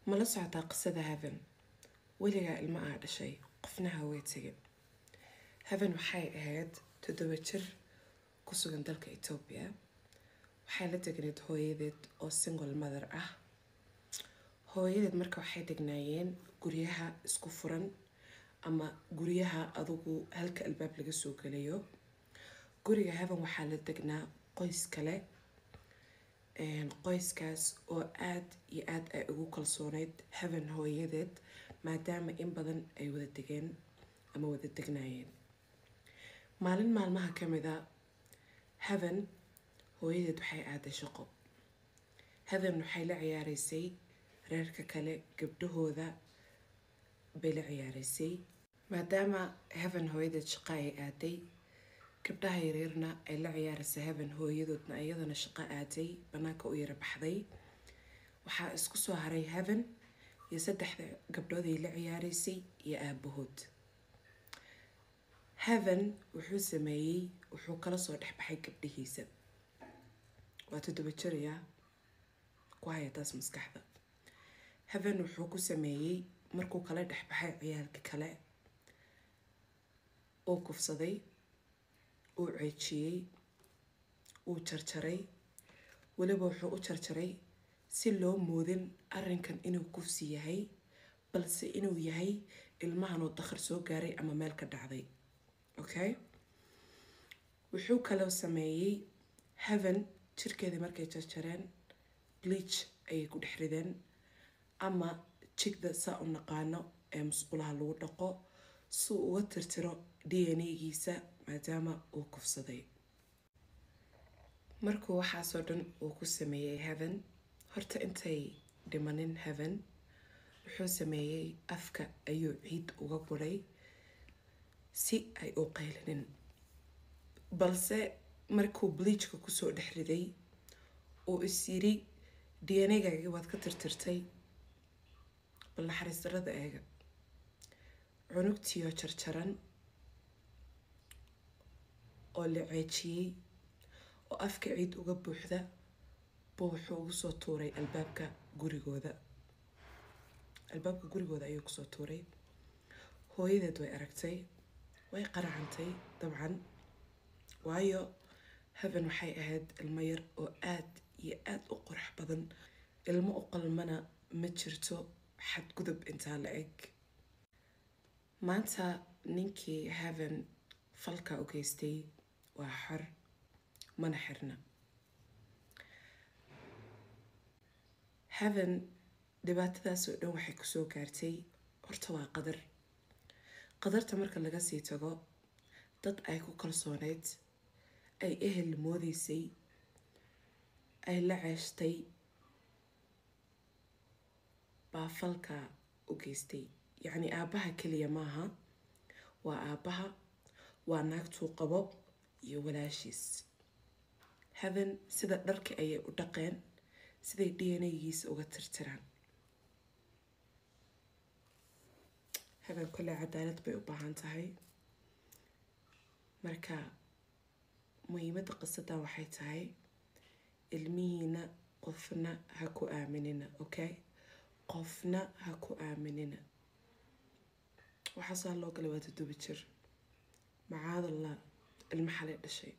Ma la socotaa qisada Heaven? Weligaa ilmo aa dhashay qofna ha way tegin. Heaven waxay ahayd 7 jir ku sugan dalka Ethiopia. Waxay la degneyd hooyadeed oo single mother ah. Hooyadeed marka waxay degnaayeen guryaha isku furan ama guryaha adugu halka albaab laga soo gelayo. Guriga Heaven waxaa la degnaa qoys kale, qoyskaas oo aad iyo aad ay ugu kalsooneyd Heaven hooyadeed, maadaama in badan ay wada degeen ama wada degnaayeen. Maalin maalmaha ka mid a, Heaven hooyadeed waxay aaday shaqo. Heaven waxay la ciyaareysay reerka kale, gabdhahooda bay la ciyaareysay. Maadaama Heaven hooyadeed shaqo ay aaday, gabdhaha yaryarna ay la ciyaaraysa Heaven hooyadoodna iyadana shaqo aaday, banaanka u yara baxday. Waxaa isku soo haray Heaven iyo saddexda gabdhood ay la ciyaareysay iyo aabahood. Heaven wuxuu sameeyey, wuxuu kala soo dhexbaxay gabdhihiisa. Waa 7 jir yaa ku haya taas maskaxda. Heaven wuxuu ku sameeyey markuu kala dhexbaxay ciyaalka kale, uu kufsaday, uu ceejiyey, uu jarjaray. Weliba wuxuu u jarjaray si loo moodin arrinkan inuu kufsi yahay, balse inuu yahay ilmahan oo dakhar soo gaaray ama meel ka dhacday. Okay, wuxuu kaloo sameeyey, Heaven jirkeedii markay jarjareen bleach ayay ku dhex rideen, ama jigda saa u naqaano ee musqulaha lagu dhaqo, si uu uga tirtiro DNA-giisa maadaama uu kufsaday. Markuu waxaasoo dhan uu ku sameeyey Heaven, horta intay dhimanin Heaven wuxuu sameeyey afka ayuu ciid uga guray si ay u qaylinin, balse markuu bleachka kusoo dhex riday uu is yiri DNA-gaagi waad ka tirtirtay, bal naxariis darrada eega, cunugtiiyoo jarjaran oo la ceejiyey oo afka ciid uga buuxda buu wuxuu ugu soo tuuray albaabka gurigooda. Albaabka gurigooda ayuu kusoo tuuray. Hooyadeed way aragtay, way qaracantay dabcan, waayo Heaven waxay ahayd ilmo yar oo aad iyo aad u qurux badan. Ilmo u qalmana ma jirto xadgudub intaa la eg. Maanta ninkii Heaven falka u geystay waa xor, mana xirna. Heaven dhibaatadaas oo dhan waxay kusoo gaartay horta waa qadar. Qadarta marka laga sii tago, dad ay ku kalsooneyd, ay ehel moodeysay, ay la ceeshtay baa falka u geystay. Yacni aabbaha keliya maaha, waa aabbaha, waa naagtuu qabo iyo walaashiis. Heaven sida dharka ayay u dhaqeen siday DNA-giisa uga tirtiraan. Heaven kolley cadaalad bay u baahan tahay. Marka muhiimadda qisadan waxay tahay ilmihiina qofna ha ku aaminina. Okay, qofna ha ku aaminina. Waxaasaa loo galay waa 7 jir, macaadallah, ilmo xalay dhashay.